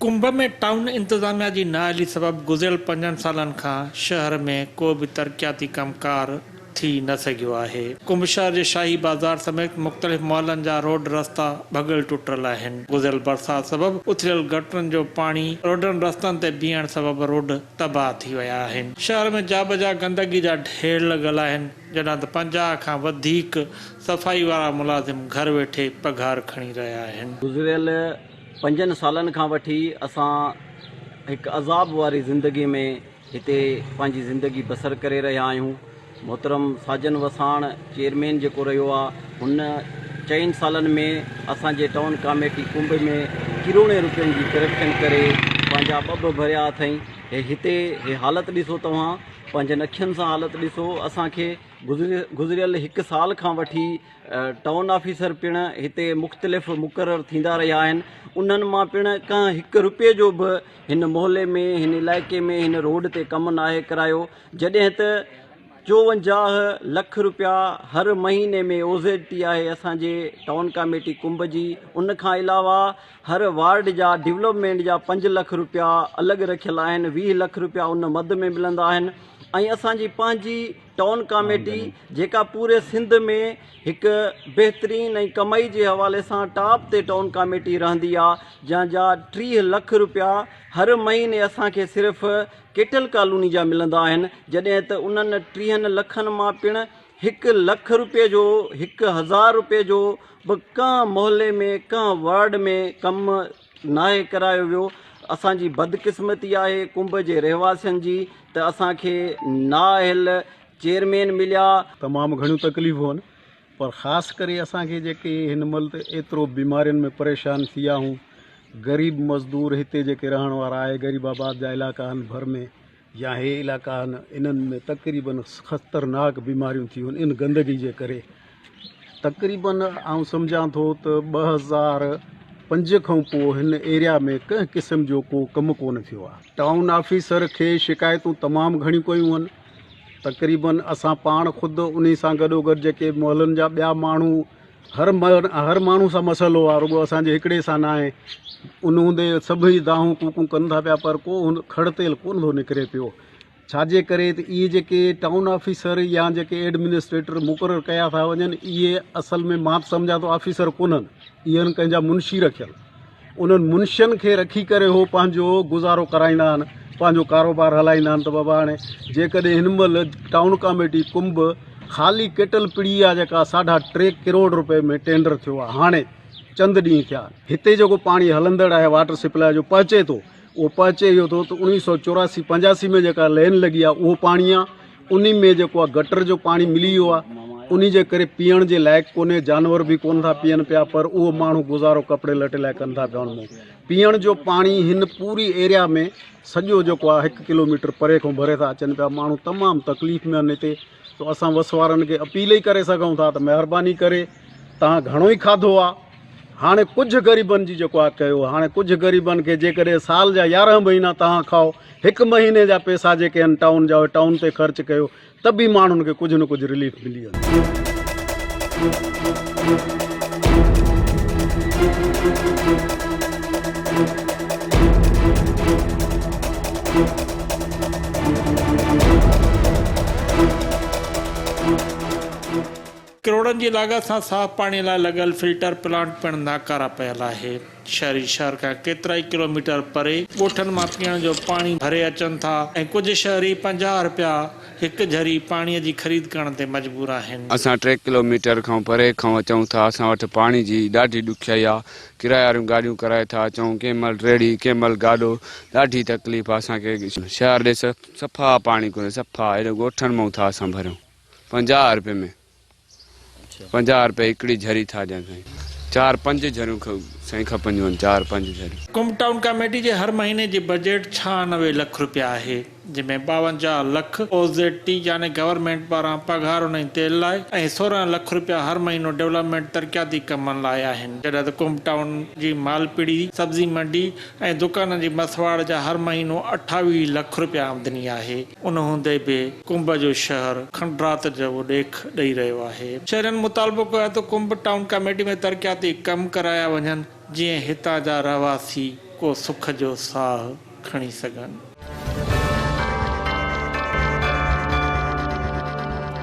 ڪنب ۾ town انتظاميا جي نااهلي سبب گذريل پنجن سالن کان شهر ۾ ڪو به ترقياتي ڪم ڪار ٿي نه سگهيو آهي. ڪنب شهر جي شاهي بازار سميت مختلف محلن جا روڊ رستا ڀڳل ٽٽل آهن. گذريل برسات سبب اٿليل گٽرن جو پاڻي روڊن رستن تي بيهڻ سبب روڊ تباهه ٿي ويا آهن. شهر ۾ جابجا گندگي جا ڍير لڳل آهن، جڏهن ته 50 کان وڌيڪ صفائي وارا ملازم گهر ويٺي پگهار کڻي رهيا آهن. گذريل پنجن سالن کان وٺي اسان هڪ عذاب واري زندگي ۾ هتي پنهنجي زندگي بسر ڪري رهيا آهيون. محترم ساجن وساڻ چيئرمين جيڪو رهيو آ هن چئن سالن ۾ اسان جي ٽائون ڪاميٽي ڪنب ۾ ڪروڙين روپين جي ڪرپشن ڪري پنهنجا ٻڀ ڀريا اٿئين. هي هتي هي حالت ڏسو توهان پنهنجن اکين سان حالت ڏسو اسان کي گذريل هڪ سال کان وٺي ٽائون آفيسر پڻ هتي مختلف مقرر ٿيندا رهيا آهن انهن مان پڻ ڪنهن هڪ روپئي جو به هن محلي ۾ هن علائقي ۾ هن روڊ تي ڪم ناهي ڪرايو جڏهن ته 54 لک روپيا هر مهيني ۾ او زيڊ ٽي آهي اسان جي ٽائون ڪاميٽي ڪنب جي ان کان علاوه هر وارڊ جا ڊولپمينٽ جا 5 لک روپيا الڳ رکيل آهن 20 لک روپيا ان مد ۾ ملندا آهن ۽ اسان جي پنهنجي ٽائون ڪاميٽي جيڪا پوري سنڌ ۾ هڪ بهترين ۽ ڪمائي جي حوالي سان ٽاپ تي ٽائون ڪاميٽي رهندي آ جنهن جا 30 لک روپيا هر مهيني اسان کي صرف ڪيٽل ڪالوني جا ملندا آهن جڏهن ته انهن 30 لکن مان پڻ هڪ لک روپئي جو هڪ هزار روپئي جو به ڪنهن محلي ۾ ڪنهن وارڊ ۾ ڪم ناهي ڪرايو ويو اسان جي بدقسمتي آهي ڪنب جي رهواسين جي ته اسان کي نااهل چيئرمين مليا. تمام گهڻيون تڪليفون آهن پر خاص ڪري اسان کي جيڪي هن مهل ته ايترو بيمارين ۾ پريشان ٿي ويا آهيون غريب مزدور هتي جيڪي رهڻ وارا آهي غريب آباد جا علائقا آهن ڀر ۾ يا هي علائقا آهن انهن ۾ تقريبن خطرناڪ بيماريون ٿيون آهن ان گندگي جي ڪري تقريبن آئون سمجهان ٿو ته 2005 کان پوء هن ايريا ۾ ڪنهن قسم جو ڪو ڪم ڪونه ٿيو آهي. ٽائون آفيسر کي شڪايتون تمام گهڻيون ڪيون آهن تقريبن اسان پاڻ خود انهي سان گڏو گڏ جيڪي محلن جا ٻيا ماڻهو هر هر ماڻهو سان مسئلو آهي رڳو اسان جي هڪڙي سان ناهي ان هوندي سڀئي دانهون ڪوڪون ڪن ٿا پيا پر ڪو هن کڙ تيل ڪونه ٿو نڪري پيو ڇاجي ڪري ته اهي جيڪي ٽائون آفيسر يا جيڪي ايڊمنسٽريٽر مقرر ڪيا ٿا وڃن اهي اصل ۾ مان ته سمجهان ٿو آفيسر ڪونهن اهي آهن ڪنهن جا منشي رکيل انهن منشين کي رکي ڪري هو پنهنجو گذارو ڪرائيندا آهن پنهنجو ڪاروبار هلائيندا آهن ته بابا هاڻي جيڪڏهن هن مهل ٽائون ڪاميٽي ڪنب خالي ڪيٽل پڙي آهي جيڪا ساڍا ٽي ڪروڙ روپئي ۾ ٽينڊر ٿيو آهي هاڻي چند ڏينهن ٿيا آهن هتي جيڪو پاڻي هلندڙ آهي واٽر سپلاء جو پهچي ٿو اهو پهچي اهو ٿو ته اوڻيهه سو چوراسي پنجاسي ۾ جيڪا لين لڳي آهي اهو پاڻي آهي انهي ۾ جيڪو آهي گٽر جو پاڻي ملي ويو آهي انهي جي ڪري پيئڻ جي لائق ڪونهي جانور به ڪونه ٿا پيئن پيا پر اهو ماڻهو گذارو ڪپڙي لٽي لاء ڪن ٿا پيا ان مان پيئڻ جو پاڻي هن پوري ايريا ۾ سڄو جيڪو آهي هڪ ڪلو ميٽر پري کان ڀري ٿا اچن پيا ماڻهو تمام تڪليف ۾ آهن هتي سو اسان وس وارن کي اپيل ئي ڪري سگهون ٿا ته مهرباني ڪري توهان گهڻو ئي کاڌو آهي هاڻي ڪجهه غريبن جي جيڪو آهي ڪيو هاڻي ڪجهه غريبن کي جيڪڏهن سال جا 11 مهينا توهان کائو هڪ مهيني جا پئسا جيڪي آهن ٽائون جا اهي ٽائون تي خرچ ڪيو ته به ماڻهن کي ڪجهه نه ڪجهه رليف ملي ويندو. ڪروڙن جي لاڳت سان صاف پاڻي لاء لڳل فلٽر پلانٽ پڻ ناڪاره پيل آهي. شهري شهر کان ڪيترائي ڪلوميٽر پري ڳوٺن مان پيئڻ جو پاڻي ڀري اچن ٿا ۽ ڪجهه شهري 50 رپيا هڪ جھري پاڻي جي خريد ڪرڻ تي مجبور آهن. اسان ٽي ڪلو ميٽر کان پري کان اچون ٿا اسان وٽ پاڻي جي ڏاڍي ڏکيائي آ ڪرايا واريون گاڏيون ڪرائي ٿا اچون ڪنهن مهل ريڙهي ڪنهن مهل گاڏو ڏاڍي تڪليف آ اسان کي شهر ڏي صفا پاڻي ڪونهي صفا هيڏو ڳوٺن مان ٿا اسان ڀريون. 50 رپئي ۾ 50 رپئي هڪڙي جھري ٿا ڏين سائين چار پنج جھريون سائين کپنديون آهن چار پنج جھريون. ڪنب ٽائون ڪاميٽي جي هر مهيني جي بجيٽ 96 لک رپيا آهي. جنهن ۾ 52 لک او زيڊ ٽي يعني گورنمينٽ پاران پگهارن ۽ تيل لاء ۽ 16 لک رپيا هر مهينو ڊولپمينٽ ترقياتي ڪمن لاء آهن. جڏهن ته ڪنب ٽائون جي مالپڙي، سبزي منڊي ۽ دڪانن جي مسواڙ جا هر مهينو 28 لک رپيا آمدني آهي. ان هوندي به ڪنب جو شهر کنڊرات جهڙو ڏيک ڏئي رهيو آهي. شهرين مطالبو ڪيو آهي ته ڪنب ٽائون ڪميٽي ۾ ترقياتي ڪم ڪرايا وڃن جيئن هتان جا رهواسي ڪو سک جو ساهه کڻي سگهن.